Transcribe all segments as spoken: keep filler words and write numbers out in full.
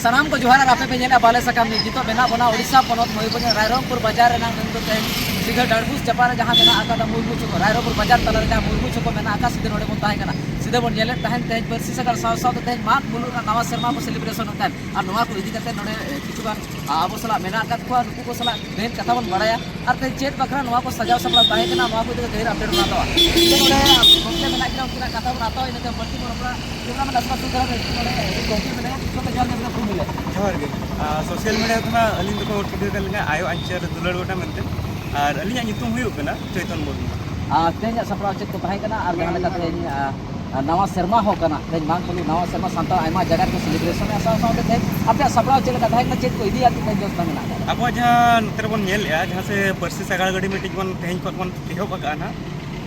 ᱥᱟᱱᱟᱢ ᱠᱚ ᱡᱚᱦᱟᱨ ᱟᱨ ᱟᱯᱮ ᱯᱮ ᱧᱮᱞᱮᱫᱼᱟ ᱵᱟᱞᱮ ᱥᱟᱠᱟᱢ ᱱᱤᱭᱩᱡᱽ᱾ ᱱᱤᱛᱚᱜ ᱢᱮᱱᱟᱜ ᱵᱚᱱᱟ ᱳᱰᱤᱥᱟ ᱯᱚᱱᱚᱛ ᱢᱚᱭᱩᱨᱵᱷᱚᱸᱡᱽ ᱨᱟᱭᱨᱚᱝᱯᱩᱨ ᱵᱟᱡᱟᱨ ᱨᱮᱱᱟᱜ ᱢᱮᱱᱫᱚ ᱛᱮᱦᱮᱧ ᱥᱤᱫᱷᱟᱹ ᱰᱟᱸᱰᱵᱩᱥ ᱪᱟᱯᱟ ᱨᱮ ᱡᱟᱦᱟᱸ ᱢᱮᱱᱟᱜ ᱟᱠᱟᱫᱟ ᱢᱩᱨᱢᱩ ᱪᱷᱚᱠᱚ, ᱨᱟᱭᱨᱚᱝᱯᱩᱨ ᱵᱟᱡᱟᱨ ᱛᱟᱞᱟ ᱨᱮ ᱡᱟᱦᱟᱸ ᱢᱩᱨᱢᱩ ᱪᱷᱚᱠᱚ ᱢᱮᱱᱟᱜ ᱟᱠᱟᱫ, ᱥᱤᱫᱷᱟᱹ ᱱᱚᱰᱮ ᱵᱚᱱ ᱛᱟᱦᱮᱸ ᱠᱟᱱᱟ᱾ ᱥᱤᱫᱷᱟᱹ ᱵᱚᱱ ᱧᱮᱞᱮᱫ ᱛᱟᱦᱮᱸᱱ ᱛᱮᱦᱮᱧ ᱯᱟᱹᱨᱥᱤ ᱥᱟᱜᱟᱲ ᱥᱟᱶ ᱥᱟᱶᱛᱮ ᱛᱮᱦᱮᱧ ᱢᱟᱜᱽ ᱢᱩᱞᱩᱜ ᱨᱮᱱᱟᱜ ᱱᱟᱣᱟ ᱥᱮᱨᱢᱟ ᱠᱚ ᱥᱮᱞᱤᱵᱨᱮᱥᱚᱱ ᱮᱫ ᱛᱟᱦᱮᱸᱱ, ᱟᱨ ᱱᱚᱣᱟ ᱠᱚ ᱤᱫᱤ ᱠᱟᱛᱮ ᱱᱚᱰᱮ ᱠᱤᱪᱷᱩ ᱜᱟᱱ ᱟᱵᱚ ᱥᱟᱞᱟᱜ ᱢᱮᱱᱟᱜ ᱟᱠᱟᱫ ᱠᱚᱣᱟ, ᱱᱩᱠᱩ ᱠᱚ ᱥᱟᱞᱟᱜ ᱛᱮᱦᱮᱧ ᱠᱟᱛᱷᱟ ᱵᱚᱱ ᱵᱟᱲᱟᱭᱟ᱾ ᱟᱨ ᱛᱮᱦᱮᱧ ᱪᱮᱫ ᱵᱟᱠᱷᱨᱟ ᱱᱚᱣᱟ ᱠᱚ ᱥᱟᱡᱟᱣ ᱥᱟᱯᱲᱟᱣ ᱛᱟᱦᱮᱸ ᱠᱟᱱᱟ, ᱱᱚᱣᱟ ᱠᱚ ᱤᱫᱤ ᱠᱟᱛᱮ ᱰᱷᱮᱨ ᱟᱯᱰᱮᱴ ᱵᱚᱱ ᱦᱟᱛᱟᱣᱟ᱾ ᱤᱧ ᱫᱚ ᱱᱚᱰᱮ ᱜᱚᱢᱠᱮ ᱢᱮᱱᱟᱜ ᱠᱤᱱᱟ, ᱩᱱᱠᱤᱱᱟᱜ ᱠᱟᱛᱷᱟ ᱵᱚᱱ ᱦᱟᱛᱟᱣᱟ, ᱤᱱᱟᱹ ᱛᱟᱭᱚᱢ ᱵᱟᱹᱲᱛᱤ ᱵᱚᱱ ᱨᱚᱯᱚᱲᱟ᱾ ᱡᱚᱦᱟᱨ ᱜᱮ, ᱢᱮᱱᱟᱜ ᱠᱤᱱᱟ, ᱜᱚᱢᱠᱮ ᱢᱮᱱᱟᱭᱟ, ᱡᱚᱛᱚ ᱡᱚᱦᱟᱨ ᱜᱮ, ᱢᱮᱱᱟᱜ ᱠᱚ ᱢᱤᱞᱟᱹ᱾ ᱡᱚᱦᱟᱨ ᱜᱮ᱾ ᱟᱨ ᱥᱳᱥᱟᱞ ᱢᱤᱰᱤᱭᱟ ᱠᱷᱚᱱᱟᱜ ᱟᱹᱞᱤᱧ ᱫᱚᱠᱚ ᱴᱷᱤᱠᱟᱹ ᱠᱟᱜ ᱞᱤᱧᱟ ᱟᱭᱳ ᱟᱧᱪᱟᱨ ᱫᱩᱞᱟᱹᱲ ᱜᱚᱴᱟ ᱢᱮᱱᱛᱮ, ᱟᱨ ᱟᱹᱞᱤᱧᱟᱜ ᱧᱩᱛᱩᱢ ᱦᱩᱭᱩᱜ ᱠᱟᱱᱟ ᱪᱳᱭᱛᱚᱱ ᱢᱩᱨᱢᱩ᱾ ᱟᱨ ᱛᱮᱦᱮᱧᱟᱜ ᱥᱟᱯᱲᱟᱣ ᱪᱮᱫ ᱠᱚ ᱛᱟᱦᱮᱸ ᱠᱟᱱᱟ, ᱟᱨ ᱡᱟᱦᱟᱸ ᱞᱮᱠᱟ ᱛᱮᱦᱮᱧ, ᱟᱨ ᱱᱟᱣᱟ ᱥᱮᱨᱢᱟ ᱦᱚᱸ ᱠᱟᱱᱟ, ᱛᱮᱦᱮᱧ ᱢᱟᱜᱽ ᱢᱩᱞᱩᱜ ᱱᱟᱣᱟ ᱥᱮᱨᱢᱟ ᱥᱟᱱᱛᱟᱲ ᱟᱭᱢᱟ ᱡᱟᱭᱜᱟ ᱨᱮᱠᱚ ᱥᱮᱞᱤᱵᱨᱮᱥᱚᱱᱮᱫᱼᱟ, ᱥᱟᱶ ᱥᱟᱶᱛᱮ ᱛᱮᱦᱮᱧ ᱟᱯᱮᱭᱟᱜ ᱥᱟᱯᱲᱟᱣ ᱪᱮᱫ ᱞᱮᱠᱟ ᱛᱟᱦᱮᱸ ᱠᱟᱱᱟ, ᱪᱮᱫ ᱠᱚ ᱤᱫᱤᱭᱟ ᱛᱮᱦᱮᱧ ᱡᱚᱥ ᱫᱚ ᱢᱮᱱᱟᱜ ᱟᱠᱟᱫᱟ? ᱟᱵᱚᱣᱟᱜ ᱡᱟᱦᱟᱸ ᱱᱚᱛᱮ ᱨᱮᱵᱚᱱ ᱧᱮᱞᱮᱫᱼᱟ, ᱡᱟᱦᱟᱸ ᱥᱮ ᱯᱟᱹᱨᱥᱤ ᱥᱟᱜᱟᱲ ᱜᱟᱹᱰᱤ ᱢᱤᱫᱴᱤᱡ ᱵᱚᱱ ᱛᱮᱦᱮᱧ ᱠᱷᱚᱱ ᱵᱚᱱ ᱮᱦᱚᱵ ᱟᱠᱟᱫᱼᱟ ᱱᱟᱦᱟᱜ,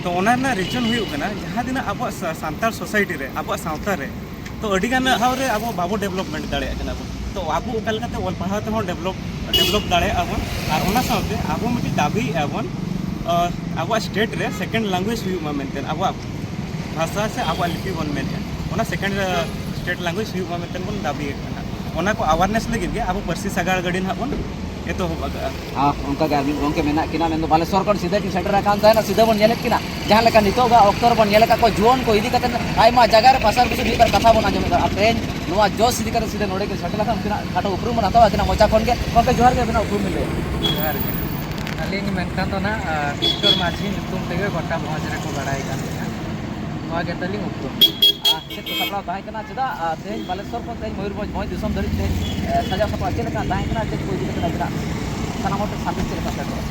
ᱛᱚ ᱚᱱᱟ ᱨᱮᱱᱟᱜ ᱨᱤᱡᱚᱱ ᱦᱩᱭᱩᱜ ᱠᱟᱱᱟ, ᱡᱟᱦᱟᱸ ᱛᱤᱱᱟᱹᱜ ᱟᱵᱚᱣᱟᱜ ᱥᱟ-, ᱥᱟᱱᱛᱟᱲ ᱥᱳᱥᱟᱭᱴᱤ ᱨᱮ, ᱟᱵᱚᱣᱟᱜ ᱥᱟᱶᱛᱟ ᱨᱮ, ᱛᱚ ᱟᱹᱰᱤ ᱜᱟᱱ ᱴᱷᱟᱶ ᱨᱮ ᱟᱵᱚ ᱵᱟᱵᱚ ᱰᱮᱵᱷᱞᱚᱯᱢᱮᱱᱴ ᱫᱟᱲᱮᱭᱟᱜ ᱠᱟᱱᱟ ᱵᱚᱱ᱾ ᱛᱚ ᱟᱵᱚ ᱚᱠᱟ ᱞᱮᱠᱟᱛᱮ ᱚᱞ ᱯᱟᱲᱦᱟᱣ ᱛᱮᱦᱚᱸ ᱰᱮᱵᱷᱞᱚᱯ, ᱰᱮᱵᱷᱞᱚᱯ ᱫᱟᱲᱮᱭᱟᱜᱼᱟ ᱵᱚᱱ, ᱟᱨ ᱚᱱᱟ ᱥᱟᱶᱛᱮ ᱟᱵᱚ ᱢᱤᱫᱴᱤᱡ ᱫᱟᱹᱵᱤᱭᱮᱫᱼᱟ ᱵᱚᱱ, ᱟᱸ, ᱟᱵᱚᱣᱟᱜ ᱥᱴᱮᱴ ᱨᱮ ᱥᱮᱠᱮᱱᱰ ᱞᱮᱝᱜᱩᱭᱮᱡᱽ ᱦᱩᱭᱩᱜ ᱢᱟ ᱢᱮᱱᱛᱮ, ᱟᱵᱚᱣᱟᱜ ᱵᱷᱟᱥᱟ ᱥᱮ ᱟᱵᱚᱣᱟᱜ ᱞᱤᱯᱤ ᱵᱚᱱ ᱢᱮᱱᱮᱫᱼᱟ, ᱚᱱᱟ ᱥᱮᱠᱮᱱᱰ ᱥᱴᱮᱴ ᱞᱮᱝᱜᱩᱭᱮᱡᱽ ᱦᱩᱭᱩᱜ ᱢᱟ ᱢᱮᱱᱛᱮ ᱵᱚᱱ ᱫᱟᱹᱵᱤᱭᱮᱫ ᱠᱟᱱᱟ᱾ ᱚᱱᱟ ᱠᱚ ᱟᱣᱟᱨᱱᱮᱥ ᱞᱟᱹᱜᱤᱫ ᱜᱮ ᱟᱵᱚ ᱯᱟᱹᱨᱥᱤ ᱥᱟᱜᱟᱲ ᱜᱟᱹᱰᱤ ᱱᱟᱦᱟᱜ ᱵᱚᱱ ᱮᱛᱚᱦᱚᱵ ᱟᱠᱟᱫᱼᱟ᱾ ᱟᱨ ᱚᱱᱠᱟ ᱜᱮ ᱟᱨ ᱢᱤᱫ ᱜᱚᱢᱠᱮ ᱢᱮᱱᱟᱜ ᱠᱤᱱᱟ, ᱢᱮᱱᱫᱚ ᱵᱟᱞᱮᱥᱚᱨ ᱠᱷᱚᱱ ᱥᱤᱫᱷᱟᱹ ᱠᱤᱱ ᱥᱮᱴᱮᱨ ᱟᱠᱟᱱ ᱛᱟᱦᱮᱱᱟ᱾ ᱥᱤᱫᱷᱟᱹ ᱵᱚᱱ ᱧᱮᱞᱮᱫ ᱠᱤᱱᱟ, ᱡᱟᱦᱟᱸ ᱞᱮᱠᱟ ᱱᱤᱛᱚᱜᱟᱜ ᱚᱠᱛᱚ ᱨᱮᱵᱚᱱ ᱧᱮᱞ ᱟᱠᱟᱫ ᱠᱚᱣᱟ, ᱡᱩᱣᱟᱹᱱ ᱠᱚ ᱤᱫᱤ ᱠᱟᱛᱮ ᱟᱭᱢᱟ ᱡᱟᱭᱜᱟ ᱨᱮ ᱯᱟᱥᱟᱨ ᱠᱩᱥᱤ ᱢᱤᱫ ᱵᱟᱨ ᱠᱟᱛᱷᱟ ᱵᱚᱱ ᱟᱸᱡᱚᱢᱮᱫᱟ᱾ ᱟᱨ ᱛᱮᱦᱮᱧ ᱱᱚᱣᱟ ᱡᱚᱥ ᱤᱫᱤ ᱠᱟᱛᱮ ᱥᱤᱫᱷᱟᱹ ᱱᱚᱰᱮ ᱠᱤᱱ ᱥᱮᱴᱮᱨ ᱟᱠᱟᱱ, ᱩᱱᱠᱤᱱᱟᱜ ᱠᱷᱟᱴᱚ ᱩᱯᱨᱩᱢ ᱵᱚᱱ ᱦᱟᱛᱟᱣᱟ, ᱟᱹᱠᱤᱱᱟᱜ ᱢᱚᱪᱟ ᱠᱷᱚᱱ ᱜᱮ᱾ ᱜᱚᱢᱠᱮ, ᱡᱚᱦᱟᱨ ᱜᱮ, ᱟᱹᱵᱤᱱᱟᱜ ᱩᱯᱨᱩᱢ ᱵᱤᱱ ᱞᱟᱹᱭᱟ᱾ ᱡᱚᱦᱟᱨ ᱜᱮ᱾ ᱟᱹᱞᱤᱧ ᱢᱮᱱᱠᱷᱟᱱ ᱫᱚ ᱱᱟᱜ, ᱟᱸ, ᱠᱤᱥᱳᱨ ᱢᱟᱹᱡᱷᱤ ᱧᱩᱛᱩᱢ ᱛᱮᱜᱮ ᱜᱚᱴᱟ ᱵᱷᱚᱸᱡᱽ ᱨᱮᱠᱚ ᱵᱟᱲᱟᱭ ᱠᱟᱱ ᱞᱤᱧᱟ᱾ ᱱᱚᱣᱟ ᱜᱮ ᱛᱟᱹᱞᱤᱧ ᱩᱯᱨᱩᱢ᱾ ᱟᱨ ᱪᱮᱫ ᱠᱚ ᱥᱟᱯᱲᱟᱣ ᱛᱟᱦᱮᱸ ᱠᱟᱱᱟ? ᱪᱮᱫᱟᱜ, ᱟᱨ ᱛᱮᱦᱮᱧ ᱵᱟᱞᱮᱥᱚᱨ ᱠᱷᱚᱱ ᱛᱮᱦᱮᱧ ᱢᱚᱭᱩᱨᱵᱷᱚᱸᱡᱽ ᱵᱷᱚᱸᱡᱽ ᱫᱤᱥᱚᱢ ᱫᱷᱟᱹᱨᱤᱡ ᱛᱮᱦᱮᱧ, ᱮ, ᱥᱟᱡᱟᱣ ᱥᱟᱯᱲᱟᱣ ᱪᱮᱫ ᱞᱮᱠᱟ ᱛᱟᱦᱮᱸ ᱠᱟᱱᱟ, ᱪᱮᱫ ᱠᱚ ᱤᱫᱤ ᱠᱟᱛᱮ ᱟᱵᱤᱱᱟᱜ ᱥᱟᱱᱟᱢ ᱦᱚᱲ ᱴᱷᱮᱱ ᱥᱟᱸᱫᱮᱥ ᱪᱮᱫ ᱞᱮᱠᱟ ᱥᱮᱴᱮᱨᱚᱜᱼᱟ?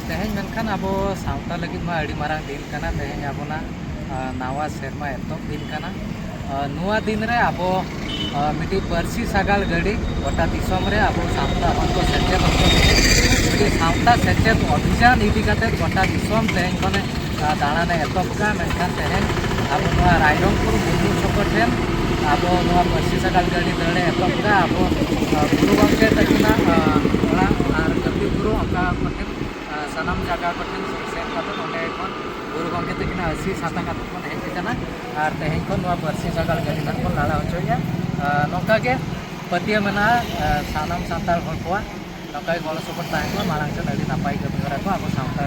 ᱛᱮᱦᱮᱧ ᱢᱮᱱᱠᱷᱟᱱ ᱟᱵᱚ ᱥᱟᱶᱛᱟ ᱞᱟᱹᱜᱤᱫ ᱢᱟ ᱟᱹᱰᱤ ᱢᱟᱨᱟᱝ ᱫᱤᱱ ᱠᱟᱱᱟ᱾ ᱛᱮᱦᱮᱧ ᱟᱵᱚᱱᱟᱜ, ᱟ, ᱱᱟᱣᱟ ᱥᱮᱨᱢᱟ ᱮᱛᱚᱦᱚᱵ ᱫᱤᱱ ᱠᱟᱱᱟ᱾ ᱟ, ᱱᱚᱣᱟ ᱫᱤᱱ ᱨᱮ ᱟᱵᱚ, ᱟ, ᱢᱤᱫᱴᱤᱡ ᱯᱟᱹᱨᱥᱤ ᱥᱟᱜᱟᱲ ᱜᱟᱹᱰᱤ ᱜᱚᱴᱟ ᱫᱤᱥᱚᱢ ᱨᱮ ᱟᱵᱚ ᱥᱟᱶᱛᱟ ᱦᱚᱲ ᱠᱚ ᱥᱮᱪᱮᱫ ᱦᱚᱪᱚ ᱞᱟᱹᱜᱤᱫ ᱢᱤᱫᱴᱤᱡ ᱥᱟᱶᱛᱟ ᱥᱮᱪᱮᱫ ᱚᱵᱷᱤᱡᱟᱱ ᱤᱫᱤ ᱠᱟᱛᱮ ᱜᱚᱴᱟ ᱫᱤᱥᱚᱢ ᱛᱮᱦᱮᱧ ᱠᱷᱚᱱᱮ ᱫᱟᱬᱟᱱᱮ ᱮᱛᱚᱦᱚᱵ ᱠᱟᱜᱼᱟ, ᱢᱮᱱᱠᱷᱟᱱ ᱛᱮᱦᱮᱧ ᱟᱵᱚ ᱱᱚᱣᱟ ᱨᱟᱭᱨᱚᱝᱯᱩᱨ ᱢᱩᱨᱢᱩ ᱪᱷᱚᱠᱚ ᱴᱷᱮᱱ ᱟᱵᱚ ᱱᱚᱣᱟ ᱯᱟᱹᱨᱥᱤ ᱥᱟᱜᱟᱲ ᱜᱟᱹᱰᱤ ᱫᱟᱹᱲᱮ ᱮᱛᱚᱦᱚᱵ ᱠᱟᱜᱼᱟ᱾ ᱟᱵᱚ, ᱟᱸ, ᱜᱩᱨᱩ ᱜᱚᱢᱠᱮ ᱛᱟᱹᱠᱤᱱᱟᱜ, ᱟᱸ, ᱚᱲᱟᱜ ᱟᱨ ᱜᱟᱛᱮ ᱜᱩᱨᱩ ᱚᱱᱠᱟ ᱠᱚᱴᱷᱮᱱ, ᱟᱸ, ᱥᱟᱱᱟᱢ ᱡᱟᱭᱜᱟ ᱠᱚᱴᱷᱮᱱ ᱥᱮᱱ ᱠᱟᱛᱮ ᱚᱸᱰᱮ ᱠᱷᱚᱱ ᱜᱩᱨᱩ ᱜᱚᱢᱠᱮ ᱛᱟᱹᱠᱤᱱᱟᱜ ᱟᱹᱥᱤᱥ ᱦᱟᱛᱟᱣ ᱠᱟᱛᱮ ᱵᱚᱱ ᱦᱮᱡ ᱟᱠᱟᱱᱟ᱾ ᱟᱨ ᱛᱮᱦᱮᱧ ᱠᱷᱚᱱ ᱱᱚᱣᱟ ᱯᱟᱹᱨᱥᱤ ᱥᱟᱜᱟᱲ ᱜᱟᱹᱰᱤ ᱱᱟᱦᱟᱜ ᱵᱚᱱ ᱞᱟᱲᱟ ᱦᱚᱪᱚᱭᱮᱫᱼᱟ᱾ ᱟᱸ, ᱱᱚᱝᱠᱟ ᱜᱮ ᱯᱟᱹᱛᱭᱟᱹᱣ ᱢᱮᱱᱟᱜᱼᱟ᱾ ᱥᱟᱱᱟᱢ ᱥᱟᱱᱛᱟᱲ ᱦᱚᱲ ᱠᱚᱣᱟᱜ ᱱᱚᱝᱠᱟ ᱜᱮ ᱜᱚᱲᱚ ᱥᱚᱯᱚᱦᱚᱫ ᱛᱟᱦᱮᱸ ᱠᱚᱜᱼᱟ, ᱢᱟᱲᱟᱝ ᱥᱮᱫ ᱟᱹᱰᱤ ᱱᱟᱯᱟᱭ ᱠᱟᱹᱢᱤ ᱦᱚᱨᱟ ᱠᱚ ᱟᱵᱚ ᱥᱟᱶᱛᱟ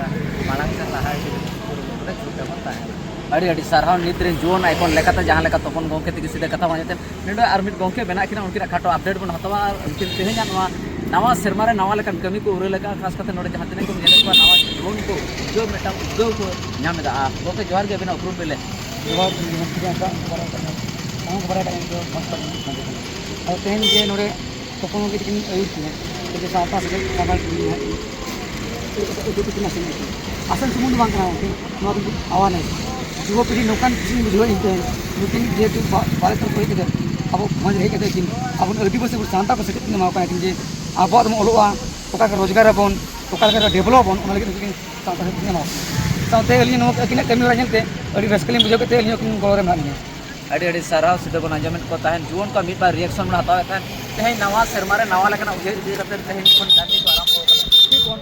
ᱢᱟᱲᱟᱝ ᱥᱮᱫ ᱞᱟᱦᱟ ᱤᱫᱤ ᱞᱟᱹᱜᱤᱫ ᱠᱩᱨᱩᱢᱩᱴᱩ ᱨᱮ ᱪᱷᱩᱴᱟᱹᱣ ᱵᱚᱱ ᱛᱟᱦᱮᱱᱟ᱾ ᱟᱹᱰᱤ ᱟᱹᱰᱤ ᱥᱟᱨᱦᱟᱣ᱾ ᱱᱤᱛ ᱨᱮᱱ ᱡᱩᱣᱟᱹᱱ ᱟᱭᱠᱚᱱ ᱞᱮᱠᱟᱛᱮ ᱡᱟᱦᱟᱸ ᱞᱮᱠᱟ ᱛᱚᱯᱚᱱ ᱜᱚᱢᱠᱮ ᱛᱤᱠᱤᱱ ᱥᱤᱫᱷᱟᱹ ᱠᱟᱛᱷᱟ ᱵᱚᱱ ᱟᱸᱡᱚᱢ ᱛᱮ, ᱱᱚᱰᱮ ᱟᱨ ᱢᱤᱫ ᱜᱚᱢᱠᱮ ᱢᱮᱱᱟᱜ ᱠᱤᱱᱟ, ᱩᱱᱠᱤᱱᱟᱜ ᱠᱷᱟᱴᱚ ᱟᱯᱰᱮᱴ ᱵᱚᱱ ᱦᱟᱛᱟᱣᱟ᱾ ᱟᱨ ᱩᱱᱠᱤᱱ ᱛᱮᱦᱮᱧᱟᱜ ᱱᱚᱣᱟ ᱱᱟᱣᱟ ᱥᱮᱨᱢᱟ ᱨᱮ ᱱᱟᱣᱟ ᱞᱮᱠᱟᱱ ᱠᱟᱹᱢᱤ ᱠᱚ ᱩᱨᱟᱹ ᱞᱟᱜᱼᱟ, ᱠᱷᱟᱥ ᱠᱟᱛᱮ ᱱᱚᱰᱮ ᱡᱟᱦᱟᱸ ᱛᱤᱱᱟᱹᱜ ᱠᱚ ᱧᱮᱞᱮᱫ ᱠᱚᱣᱟ, ᱱᱟᱣᱟ ᱡᱩᱣᱟᱹᱱ ᱠᱚ ᱩᱫᱽᱜᱟᱹᱣ, ᱢᱤᱫᱴᱟᱝ ᱩᱫᱽᱜᱟᱹᱣ ᱠᱚ ᱧᱟᱢ ᱮᱫᱟ᱾ ᱟᱨ ᱜᱚᱢᱠᱮ, ᱡᱚᱦᱟᱨ ᱜᱮ, ᱟᱹᱵᱤᱱᱟᱜ ᱩᱯᱨᱩᱢ ᱵᱤᱱ ᱞᱟᱹᱭ᱾ ᱡᱚᱦᱟᱨ ᱜᱮ ᱜᱚᱢᱠᱮ, ᱚᱱᱠᱟ ᱠᱚ ᱵᱟᱲᱟᱭ ᱠᱟᱜ ᱜᱮᱭᱟ, ᱚᱱᱠᱟ ᱠᱚ ᱵᱟᱲᱟᱭ ᱠᱟᱜ ᱜᱮᱭᱟ, ᱡᱚᱦᱟᱨ ᱜᱮ᱾ ᱟᱫᱚ ᱛᱮᱦᱮᱧ ᱡᱮ ᱱᱚᱰᱮ ᱛᱚᱯᱚᱱ ᱜᱚᱢᱠᱮ ᱛᱟᱹᱠᱤᱱ ᱟᱹᱭᱩᱨ ᱛᱮ ᱡᱮ ᱥᱟᱶᱛᱟ ᱥᱮᱪᱮᱫ ᱥᱟᱶᱛᱟ ᱠᱤᱱ ᱟᱥᱮᱱ ᱠᱤᱱ ᱟᱥᱮᱱ ᱥᱩᱢᱩᱝ ᱫᱚ ᱵᱟᱝ ᱠᱟᱱᱟ ᱜᱚᱢᱠᱮ, ᱱᱚᱣᱟ ᱫᱚ ᱢᱤᱫᱴᱤᱡ awareness᱾ ᱡᱩᱣᱟᱹ ᱯᱤᱲᱦᱤ ᱱᱚᱝᱠᱟᱱ ᱠᱩᱥᱤᱧ ᱵᱩᱡᱷᱟᱹᱣᱟ ᱤᱧ ᱛᱮ, ᱱᱩᱠᱤᱱ ᱡᱮᱦᱮᱛᱩ ᱵᱟ-, ᱵᱟᱨᱮ ᱠᱷᱚᱱ ᱠᱚ ᱦᱮᱡ ᱠᱟᱛᱮ ᱟᱵᱚ ᱥᱚᱢᱟᱡᱽ ᱨᱮ ᱦᱮᱡ ᱠᱟᱛᱮ ᱠᱤᱱ ᱟᱵᱚ ᱟᱹᱫᱤᱵᱟᱹᱥᱤ ᱠᱚ ᱥᱟᱶᱛᱟ ᱠᱚ ᱥᱮᱪᱮᱫ ᱠᱤᱱ ᱮᱢᱟ ᱠᱚ ᱠᱟᱱᱟ ᱠᱤᱱ ᱡᱮ ᱟᱵᱚᱣᱟᱜ ᱫᱚ ᱚᱞᱚᱜᱼᱟ, ᱚᱠᱟ ᱞᱮᱠᱟ ᱨᱳᱡᱽᱜᱟᱨ ᱟᱵᱚᱱ, ᱚᱠᱟ ᱞᱮᱠᱟ ᱰᱮᱵᱷᱞᱚᱯ ᱟᱵᱚᱱ, ᱚᱱᱟ ᱞᱟᱹᱜᱤᱫ ᱩᱱᱠᱤᱱ ᱥᱟᱶᱛᱟ ᱥᱮᱪᱮᱫ ᱠᱤᱱ ᱮᱢᱟ ᱠᱚ ᱠᱟᱱᱟ᱾ ᱥᱟᱶᱛᱮ ᱟᱹᱞᱤᱧ ᱱᱚᱣᱟ ᱟᱹᱠᱤᱱᱟᱜ ᱠᱟᱹᱢᱤ ᱦᱚᱨᱟ ᱧᱮᱞᱛᱮ ᱟᱹᱰᱤ ᱨᱟᱹᱥᱠᱟᱹ ᱞᱤᱧ ᱵᱩᱡᱷᱟᱹᱣ ᱠᱮᱫ ᱛᱮ ᱟᱹᱞᱤᱧ ᱦᱚᱸ ᱟᱹᱠᱤᱱ ᱜᱚᱲᱚ ᱨᱮ ᱢᱮᱱᱟᱜ ᱞᱤᱧᱟ᱾ ᱟᱹᱰᱤ ᱟᱹᱰᱤ ᱥᱟᱨᱦᱟᱣ᱾ ᱥᱤᱫᱷᱟᱹ ᱵᱚᱱ ᱟᱸᱡᱚᱢᱮᱫ ᱠᱚ ᱛᱟᱦᱮᱸᱫ, ᱡᱩᱣᱟᱹᱱ ᱠᱚᱣᱟᱜ ᱢᱤᱫ ᱵᱟᱨ reaction ᱵᱚᱱ ᱦᱟᱛᱟᱣᱮᱫ ᱛᱟᱦᱮᱸᱫ᱾ ᱛᱮᱦᱮᱧ ᱱᱟᱣᱟ ᱥᱮᱨᱢᱟ ᱨᱮ ᱱᱟᱣᱟ ᱞᱮᱠᱟᱱᱟᱜ ᱩᱭᱦᱟᱹᱨ ᱤᱫᱤ ᱠᱟᱛᱮ ᱛᱮᱦᱮᱧ ᱠᱷᱚᱱ ᱠᱟᱹᱢᱤ ᱠᱚ ᱟᱨᱟᱢᱵᱷᱚ ᱟᱠᱟᱱᱟ᱾ ᱴᱷᱤᱠ ᱚᱱᱠᱟ